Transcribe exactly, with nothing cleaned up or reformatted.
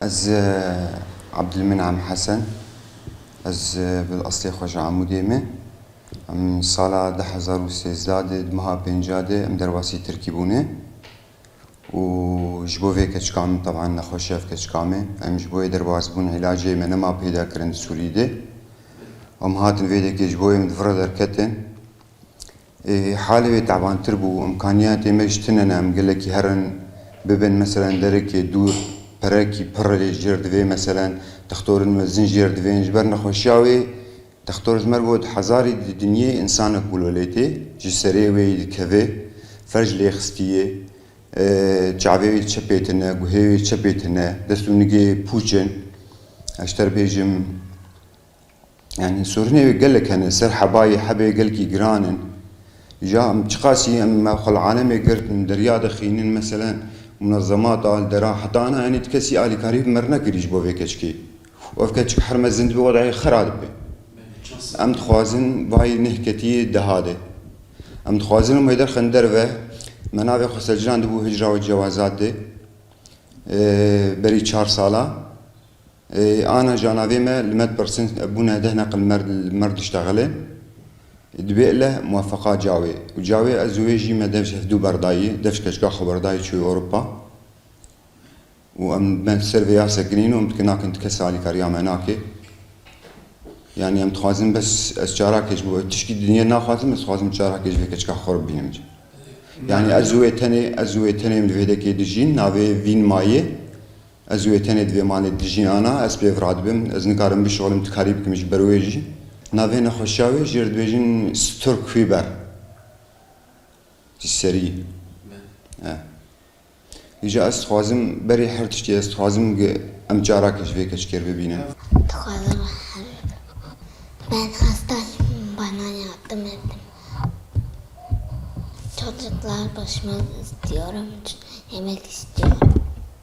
Ez, e, Abdülmin'am Hesen. Ez, e, bil eslê xwe ji Amûdê me. Em sala du hezar û sêzdeh de, di meha pênca de em derbasî Tirkî bûne. Û ji bo vê keçika min, teban nexweşiya ev keçika me, em ji bo yê derbasbûn îlacê me nema peyda kirin di Sûrî de. Em hatin vê dekê ji bo yê min di vir re derketin. Ê, halê wê tebantir bû, îmkaniyatê me ji tune ne, em gelekî herin bibin, meselen derekê dûr, perekî pir jêr divê, meselen, dextorên mezin jêr divên, ji ber nexweşiya wê, dextor ji me re got, hezarî di dinyê însanek wilo lê tê, ji serê wê yî dikeve, ferc lê xistiye, e, çavê wê çepê tune, guhê wê çepê tune, dest û nigê pûç in, ez ji te re bêjim, Yanî sorunê wê gelek hene, ser hebayê hebê gelkî giran in. Ja em çiqasî em me xwe li alemê girtin, derya dixînin, meselen, munezemata li dera heta ana, yanî ti kesî alîkarî bi me re nekirî ji bo vê keçikê. Û ev keçik her mezin dibe, wedayê xera dibe. Em dixwazin vayî nehketiyê deha de. Em dixwazin em wê derxin derve, me navê xwe Secran dibû hicra û cewazat de. Ee, berî çar sala. Ê, ana janavê me li me dipirsin, bûne deh neqil mer, mer diştexile. Dibê ile muwefeqa cawê. Û cawê ez û wê jî me dev ji hevdû berdayî, dev ji keçika xwe berdayî çûyê Ewropa. Û em, me ser vê ya sekinîn û em dike nakin ti kes alîkariya me nake. Yanî em dixwazin bes ez çarakê ji bo tişkî dinyê naxwazim, ez dixwazim çarakê ji vê keçika xwe re bibînim. Yanî ez û wê tenê, ez û wê tenê em di vê dekê dijîn, navê vîn mayê. Ez û wê tenê di vê malê dijîn ana, ez pê ve radibim. Ez nikarim bişixulim, ti karî bikim ji ber wê jî. Navê nexweşiya wê jê re dibêjin Sturkfieber. Ji serî. E. Îja ez dixwazim, berî her tiştî ez dixwazim ge-, em carakê ji vê keçikê re bibînin. Dixwazim her, ben hastayım, bana yardım edin. Çocuklar başıma istiyorum, yemek istiyorum.